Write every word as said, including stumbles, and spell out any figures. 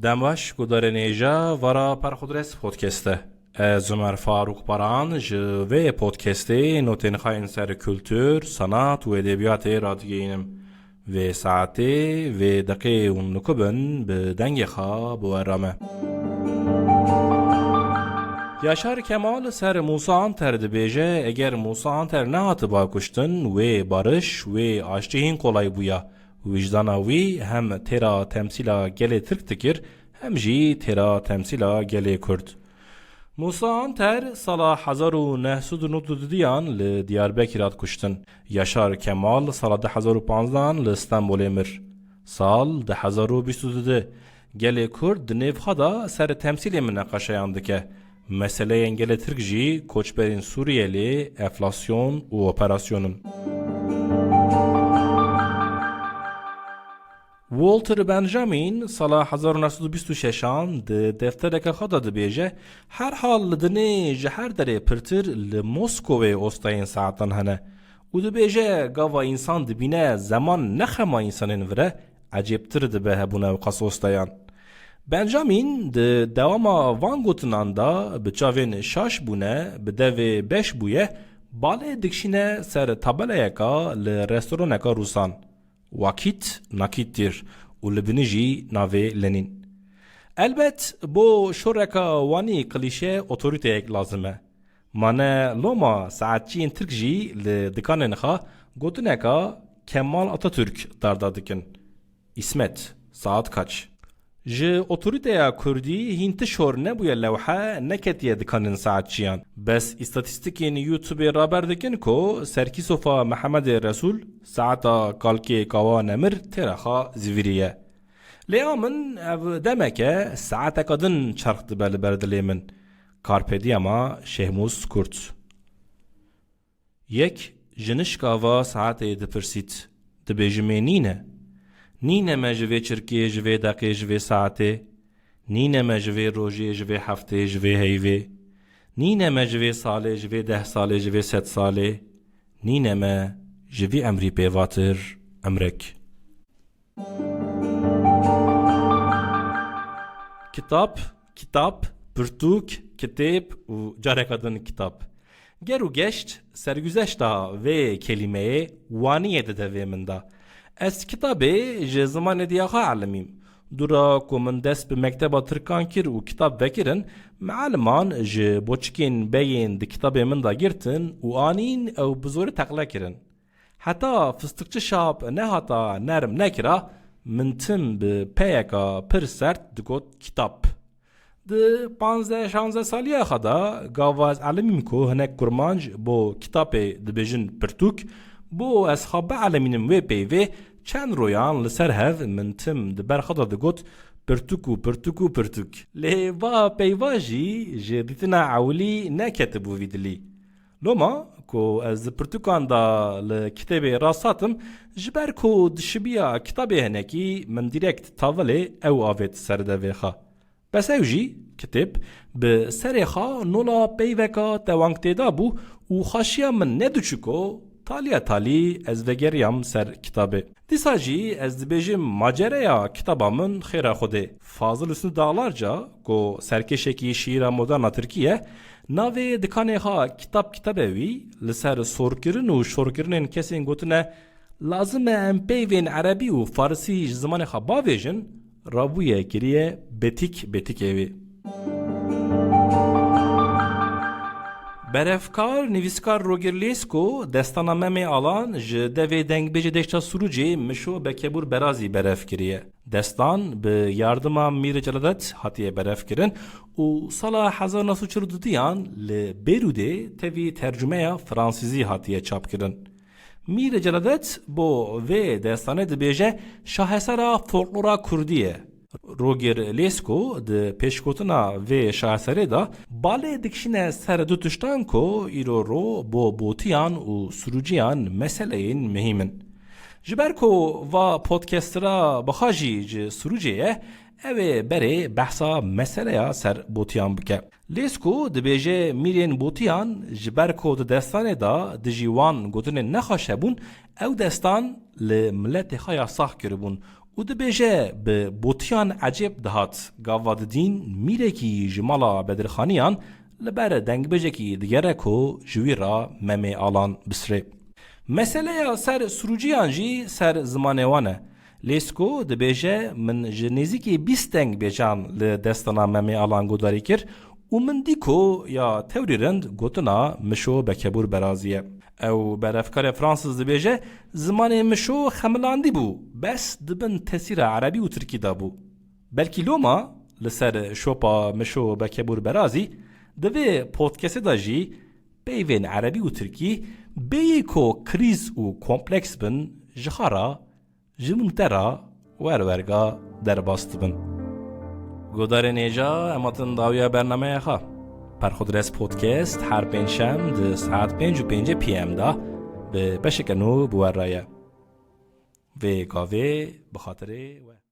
Dem baş, guhdarên hêja, vara Perxudres Podcast e. Ez Ömer Faruk Baran ji vê podcastê notên xwe yên ser kultur, sanat û edebiyatê radigihînim. Vê saetê, vê deqê hûn li ku bin, bi dengê xwe bi we re me. Yaşar Kemal ser Musa Anter dibêje, eger Musa Anter nehatiba kuştin, wê bariş, wê aştî hîn kolay bûya. Wijdana wî hem têra temsîla gelê Tirk dikir, hem jî têra temsîla gelê Kurd. Musa Anter sala hezar û neh sed û nod û duduyan li Diyarbekir hat kuştin. Yaşar Kemal sala du hezar û panzdan li Stenbolê mir. Sal du hezar û bîst û du. Gelê Kurd di nêv xwe de ser temsîlê mineqeşeyan dike. Meseleyên gelê Tirk jî koçberên Sûriyelê, enflasyon û operasyon in. Walter Benjamin sala hezar û neh sed û bîst û şeşan di deftereke xwe de dibêje, herhal li dinê ji her derê pirtir li Moskowê ostayên saetan hene û dibêje, gava însan dibîne zeman ne xema însanên vir e, ecêbtir dibe hebûna ewqas ostayan. Benjamin di dewama van gotinan de bi çavên şaş bûne, bi devê beş bûye, balê dikişîne ser tabelayeka li restoraneka rûsan. Vakit nakittir û li binî jî navê Lenîn. Elbet bo şoreka wanî klîşe otorîteyek lazim e. Ma ne loma saetçiyên Tirk jî li dikanên xwe gotineka Kemal Atatürk darda dikin. Îsmet, saet kaç? Ji otorîteya Kurdî hîn ti şor nebûye lewhe, neketiye dikanên saetçiyan. Bes îstatîstîkên YouTubeê raber dikin ku Serkîsofa Mehemedê Resûl saeta kalkê kawa nemir têra xwe zivîriye. Lê a min ev demeke saeteka din çerx dibe li ber dilê min. Carpe diem a Şehmûs Kurt. Yek ji nişka va saetê dipirsît, dibêjimê nîne. Nîne me ji vê çirkê, ji vê deqê, ji vê saetê. Nîne me ji vê rojê, ji vê heftê, ji vê heyvê. Nîne me ji vê salê, ji vê deh salê, ji vê sed salê. Nîne me ji vî emrî pêvatir emrek. Kitab, kitap, pirtûk, kitêb û careka din kitab. Ger û geşt, serguzeşta vê kelîmeyê waniyê dide vê min de. Ez kitabê ji zimanê diya xwe elimîm. Dûra ku min dest bi mekteba tirkan kir û kitab vekirin, mealiman ji boçikên beyên di kitabê min de girtin û anîn ew bi zorî teqle kirin. Heta fistikçi şap nehata nerm nekira, min tim bi peyeka pir sert digot kitap. Di panzdeh şanzdeh saliya xwe de gava ez elimîm ku hinek kurmanc bo kitapê dibêjin pirtûk, bo ez xwe bielimînim wê peyvê, çend royan li ser hev min tim di ber xwe de digot pirtûk û pirtûk û pirtûk. Lê va peyva jî ji dîtina ewilî neketibû vî dilî. Loma ku ez di pirtûkan de li kitêbê rast hatim, ji ber ku dişibiya kitabê hinekî, min dîrekt tavilê ew avêt ser devê xwe. Bes ew jî, kitêb, bi serê xwe nola peyveka tewang tê de bû û xweşiya min nediçû ku taliya talî ez vegeriyam ser kitabê. Dîsa jî ez dibêjim macereya kitaba min xêra Xwedê. Fazil Husnî Dağlarca, ku serkêşekî şiîra moderna tirkî ye, navê dikanê xwe Kitap Kitabe wî li ser sorkirin û şorkirinên kesên gotine, lazim e em peyvên erebî û farisî ji zimanê xwe bavêjin, rabûye kiriye betik betikê wî. Berevkar, nivîskar Roger Lesko destana Memê Alan ji devê dengbêjê deşta Surucê Mişo Bekebûr Berazî berev kiriye. Destan bi yardima Mîr Celadet hatiye berevkirin û sala hezar neh sed û çil û duduyan li Bêrûdê tevî tercumeya fransîzî hatiye çapkirin. Mîr Celadet bo vê destanê dibêje şahesera folklora kurdî ye. Roger Lesko di pêşgotina vê şaheserê de balê dikişîne ser du tiştan ku îro ro bo botiyan û sirûciyan meseleyên muhîm in. Ji ber ku va podcastira bi xwe jî ji Sirûcê ye, ew ê berê behsa meseleya ser botiyan bike. Lesko dibêje mîrên botiyan ji ber ku di destanê de dijî wan gotinên nexweş hebûn, ew destan li miletê xwe yasax kiribûn Û dibêje, bi botiyan ecêb dihat, gava didîn mîrekî ji mala Bedirxaniyan li ber dengbêjekî digere ku ji wî re Memê Alan bisrê. Meseleya ser sirûciyan jî ser zimanê wan e. Lesko dibêje, min ji nêzîkî bîst dengbêjan li destana Memê Alan guhdarî kir û min dî ku ya tewrî rind gotina Mişo Bekebûr Berazî ye. Ew berevkarê Fransiz dibêje, zimanê Mişo xemilandî bû, bes di bin tesîra erebî û tirkî de bû. Belkî loma li ser şopa Mişo Bekebûr Berazî di vê podcastê de jî peyvên erebî û tirkî bêyî ku krîz û kompleks bin, ji xwe re ji min te re wer werga derbas dibin. Guhdarên hêja, em hatin dawiya bernameya xwe. Perxudres Podcast her pêncşem di saet pênc û pêncî P M de bi beşeke nû bi we re ye. Vê gavê bi xatirê we.